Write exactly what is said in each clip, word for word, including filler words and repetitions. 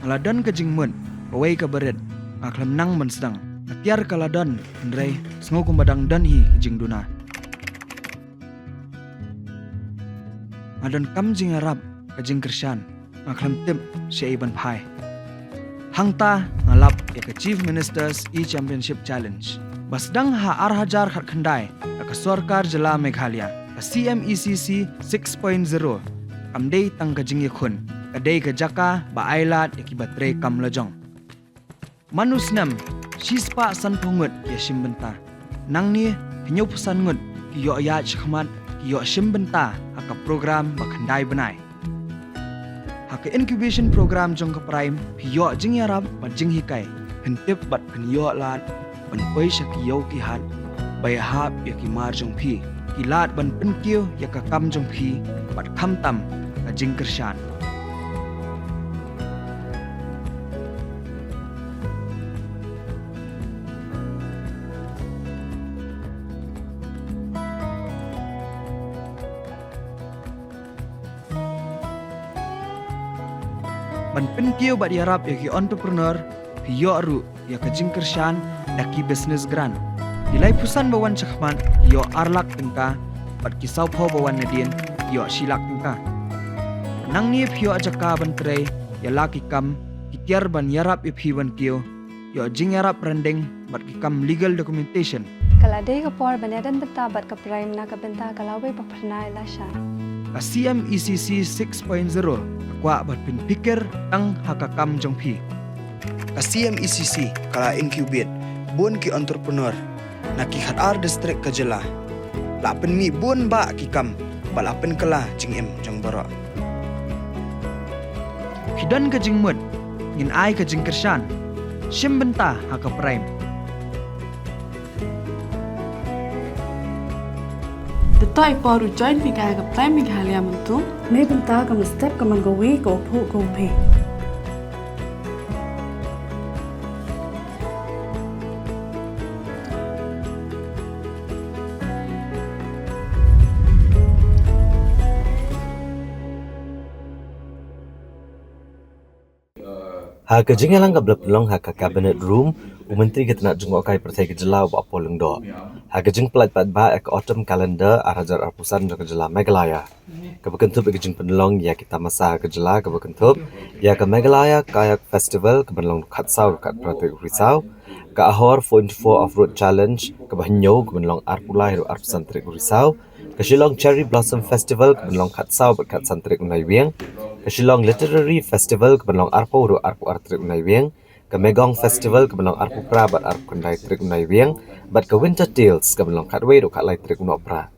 La don ka jingmut, kawei ka barit, nga khlem nang ban sdang. Ka tiar ka la don, hynrei, sngew kumba dang don hi ka jingduna. Nga don kam jingïarap, ka jingkyrshan, nga khlem tip shaei ban phai. Hangta nga lap ïa ka Chief Minister's E-Championship Challenge. Ba sdang ha ar hajar khatkhyndai, da ka sorkar jylla Meghalaya, ka C M E C C six point zero. Kam dei tang ka jingïakhun, ka dei ka jaka ba ai lad ïa kiba trei kam lajong. Man u snem, shispah sanphew ngut ki ïashim bynta. Nangne, hynñiewphew san ngut ki ïoh ïaid shakhmat, ki ïoh shim bynta ha ka program ba khyndai bnai. Ha ka incubation program jong ka PRIME, phi ïoh jingïarap bad jinghikai, phin tip bad phin ïoh lad ban poi sha ki ïew ki hat ba ïahap ïa ki mar jong phi, ki lad ban pynkiew ïa ka kam jong phi bad khamtam ka jingkyrshan. Ban pynkiew bad ïarap ïa ki entrepreneur, phi ïoh ruh ïa ka jingkyrshan da ki business grant. Ki laiphew san ba wan shakhmat, ki ïoh ar lak tyngka, bad ki sawphew ba wan nadien, ki ïoh shi lak tyngka. Nangne phi ïoh jaka ban trei ïa la ki kam, ki tiar ban ïarap ïa phi ban kiew, ïoh jingïarap rynding bad ki kam legal documentation. Ka la dei ka por ban ïadon bynta bad ka PRIME na ka bynta ka lawei ba phyrnai lashai. Ka C M E C C six point zero ka kwah ban pynpikir tang ha ka kam jong phi. Ka C M E C C ka la incubate bun ki entrepreneur na ki khatar district ka jylla. La pynmih bun bah ki kam bad la pynkylla jingim jong baroh. Phi don ka jingmut, ngin ai ka jingkyrshan. Shim bynta ha ka PRIME. Te to i por u join phi ka ha ka PRIME Meghalaya mynta. Nei bynta ka mynstep ka man kawei ka u phuh ka u phi. Ha ka jingïalang kaba la pynlong ha ka Cabinet Room, u Myntri ka tnat jngohkai pyrthei ka jylla u Bah Paul Lyngdoh. Ha ka jingpyllait paidbah ïa ka Autumn Calendar ar hajar arphew san jong ka jylla Meghalaya. Kaba kynthup ïa ka jingpynlong ïa ki tamasa ha ka jylla kaba kynthup ïa ka Meghalaya Kayak Festival kaba long khatsaw khatphra tarik u Risaw, ka Ahor four into four Off-Road Challenge kaba hynñiew kaba long arphew lai haduh arphew san tarik u Risaw, ka Shillong Cherry Blossom Festival kaba long khatsaw bad khatsan tarik u Naiwieng, ka Shillong Literary Festival kaba long arphew haduh arphew ar tarik u Naiwieng, ka Megong Festival kaba long arphew phra bad arphew khyndai tarik u Naiwieng, bad ka Winter Tales kaba long khatwei haduh khatlai tarik u Nohprah.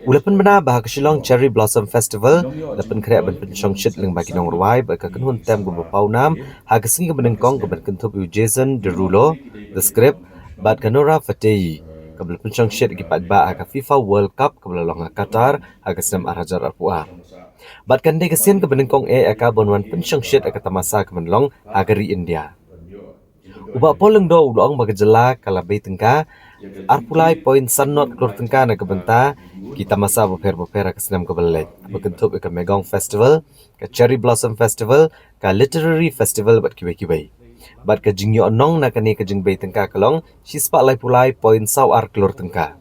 U la pynbna ba ha ka Shillong Cherry Blossom Festival la pynkhreh ban pynshongshit lyngba ki nongrwai bad ka kynhun tem kaba pawnam ha ka sngi kaba nyngkong kaba kynthup ïa u Jason Derulo, The Script, bad ka Nora Fatehi, kaba la pynshongshit ïa ki paidbah ha ka FIFA World Cup kaba la long ha Qatar ha ka snem ar hajar arphew ar. Bad kan dei ka sien kaba nyngkong eh ïa ka ban wan pynshongshit ïa ka tamasa kaba long ha ka ri India. U Bah Paul Lyngdoh u la ong ba ka jylla ka la bei tyngka arphew lai point san nod klur tyngka na ka bynta ki tamasa bapher bapher ha ka snem kaba la leit, kaba kynthup ïa ka Megong Festival, ka Cherry Blossom Festival, ka Literary Festival bad kiwei kiwei. Bad ka jingïohnong na kane ka jingbei tyngka ka long shispah laiphew lai point saw ar klur tyngka.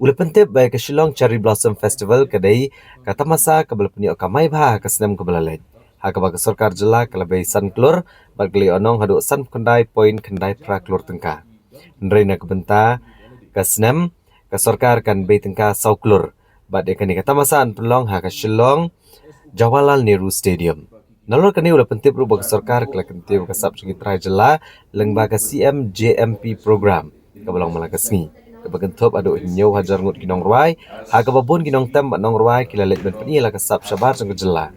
U la pyntip ba ïa ka Shillong Cherry Blossom Festival ka dei ka tamasa kaba la pynïoh kamai bha ha ka snem kaba la leit, ha kaba ka sorkar jylla ka la bei san klur bad ka la ïohnong haduh sanphew khyndai point khyndai phra klur tyngka. Hynrei na ka bynta ka snem, ka sorkar kan bei tyngka saw klur bad ïa kane ka tamasa yn pynlong ha ka Shillong Jawaharlal Nehru Stadium. Nalor kane u la pyntip ruh ba ka sorkar ka la kyntiew ka sap jong ki trai jylla lyngba ka C M J M P program kaba long man la ka sngi, kaba kynthup haduh hynñiew hajar ngut ki nongrwai, ha kaba bun ki nongtem bad nongrwai ki la leit ban pyni la ka sap shabar jong ka jylla.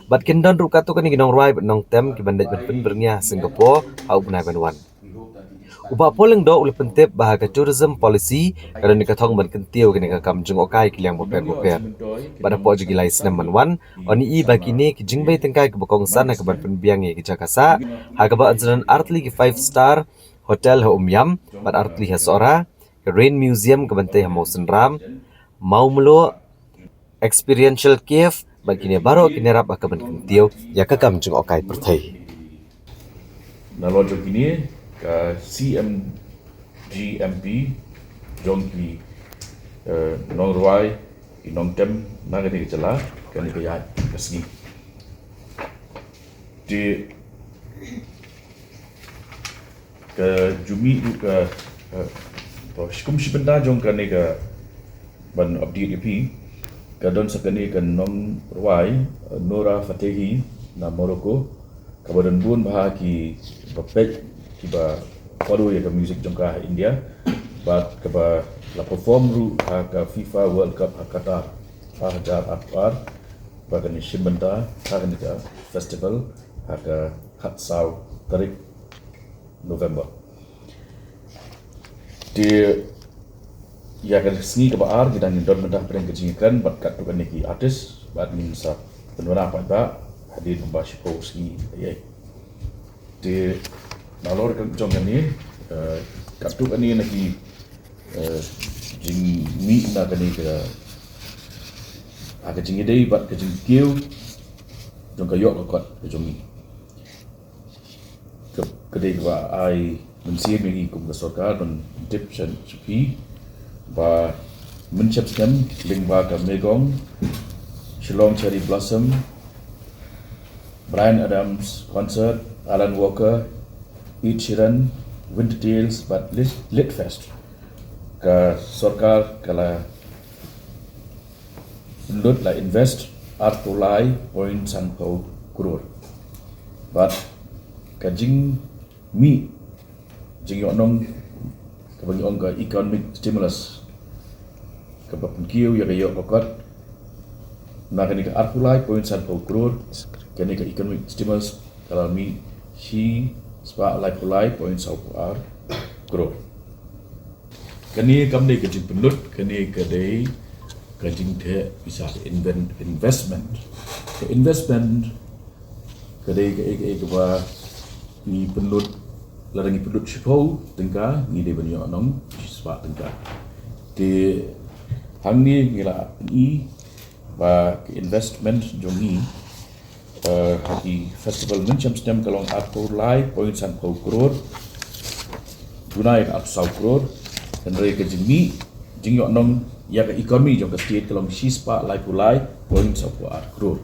Bad kin don ruh katto katne ki nongrwai bad nongtem ki ban leit ban pynbyrngia ha Singapore ha u bnai ban wan. U Bah Paul Lyngdoh u la pyntip ba ha ka tourism policy ka don ïa ka thong ban kyntiew kane ka kam jngohkai ki liang bapher bapher. Bad hapoh jong ki lai snem ban wan, yn i ba kine ki jingbei tyngka kiba kongsan ha kaban pynbiang ïa ki jaka sah, ha kaba yn sa don artylli ki five star hotel ha Umiam, bad artylli ha Sohra, ka Rain Museum kaban tei ha Mawsynram, Mawmluh, Experiential Cave, bad kine baroh kin ïarap ha kaban kyntiew ïa ka kam jngohkai pyrthei. Nalor jong kine ka C M G M P jong ki, eh, nongrwai, ki nongtem na kane ka jylla, kane ka ïaid ka sngi. Te ka jong ngi ruh ka, eh, to, kum shi bynta jong kane ka ban update ïa phi, ka don sa kane ka nongrwai, eh, Nora Fatehi na Morocco, kaba don bun bha kiba peit, kiba follow ïa ka music jong ka ha India, bad kaba la perform ruh ha ka FIFA World Cup ha Qatar ar hajar arphew ar, ba kan ïashim bynta ha kane ka festival ha ka khatsaw tarik November. Te ïa ka sngi kaba ar, ngi dang don bynta hapdeng ka jingïakren bad katto katne ki artist, bad ngin sa pynbna pat ba hadien kumba shiphew sngi ïa. Te nalor ka jong kane, eh, katto katne na ki, eh, jingmih na kane ka, ha ka jingïadei bad ka jingkiew jong ka ïoh ka kot ka jong ngi. Ka, ka dei kaba ai mynsiem ïa ngi kum ka sorkar ban tip sha, sha phi ba mynshem snem lyngba ka Megong, Shillong Cherry Blossom, Bryan Adams Concert, Alan Walker, Ed Sheeran, Winter Tales bad Lit, Lit Fest, ka sorkar ka la lut la invest arphew lai point sanphew klur. Bad ka jingmih jingïohnong kaba ngi ong ka economic stimulus, kaba pynkiew ïa ka ïoh ka kot, na kane ka arphew lai point sanphew klur, kane ka economic stimulus ka la mih shispah laiphew lai point sawphew ar klur. Kane kam dei ka jingpynlut, kane ka dei ka jingtheh pisa, inven-, investment. Ka investment ka dei kaei kaei kaba ngi pynlut, lada ngi pynlut shiphew tyngka, ngi dei ban ïohnong shispah tyngka. Te hangne ngi la pyni ba ka investment jong ngi, eh, ha ki festival mynshem snem ka long arphew lai point sanphew klur, duna ïa ka arphew saw klur, hynrei ka jingmih jingïohnong ïa ka economy jong ka state ka long shispah laiphew lai point sawphew ar klur.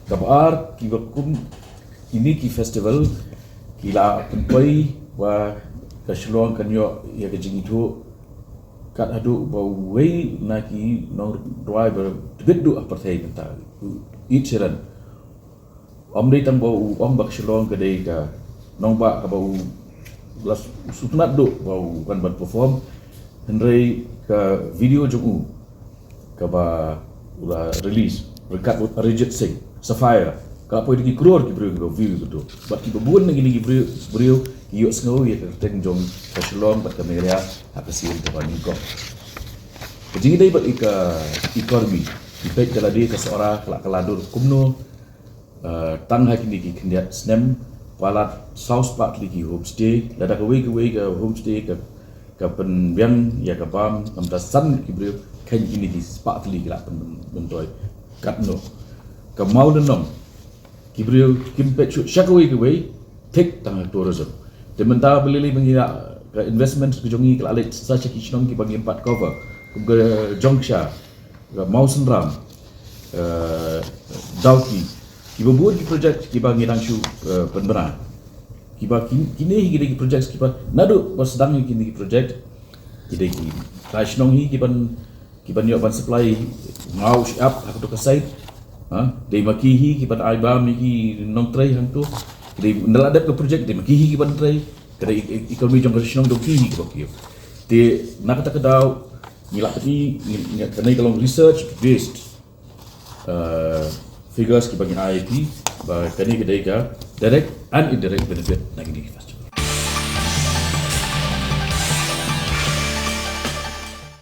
Kaba ar, kiba kum kine ki festival ki la pynpoi ba ka Shillong kan ïoh ïa ka jingithuh kat haduh ba uwei na ki nongrwai ba tbit duh ha pyrthei mynta, u Ed Sheeran. Ym dei tang ba u ong ba ka Shillong ka dei ka nongbah kaba u la sngewtynnat duh ba u kan ban perform, hynrei ka video jong u kaba u la release ryngkat bad Arijit Singh, Sapphire, ka la poi da ki klur ki briew kiba view ïa kato. Bad kiba bun na kine ki briew, briew ki ïohsngew ïa ka kyrteng jong ka Shillong bad ka Meghalaya ha ka sien kaba nyngkong. Ka jingïadei bad ïa ka economy, ki peit ka la dei ka Sohra ka la, ka la dur kumno, eh, tang ha kine ki khyndiat snem, palat saw spah tylli ki homestay, lada kawei kawei ka homestay ka, ka pynbiang ïa ka bam, namar ba san ngut ki briew, khein kine ki spah tylli ki la pyn-, pynbynta. Katno ka mawlynnong, ki briew kim peit shuh sha kawei kawei, thik tang ha tourism. Te mynta balei lei ba ngi ïa ka investment ka jong ngi ka la leit sa sha ki shnong kiba ngim pat cover, kum ka Jongksha, ka Mawsynram, eh, Dawki. Kiba bun ki project kiba ngi dang shu, eh, pynbna. Kiba ki-, kine hi ki dei ki project kiba naduh ba sdang hi kine ki project, ki dei ki lai shnong hi kiban, kiban ïoh ban supply ngaw shyiap ha kato ka side. Ha, dei ma ki hi kiban ai bam ïa ki nongtrei hangto. Dei ynda la dep ka project dei ma ki hi kiban trei. Ka dei e-, e-, economy jong ka shnong jong ki hi kiba kiew. Te na kata ka daw ngi la pyni, ngi, ngi, kane ka long research based, uh, figures kiba ngi ai ïa phi, ba kane ka dei ka direct and indirect benefit na kine ki festival.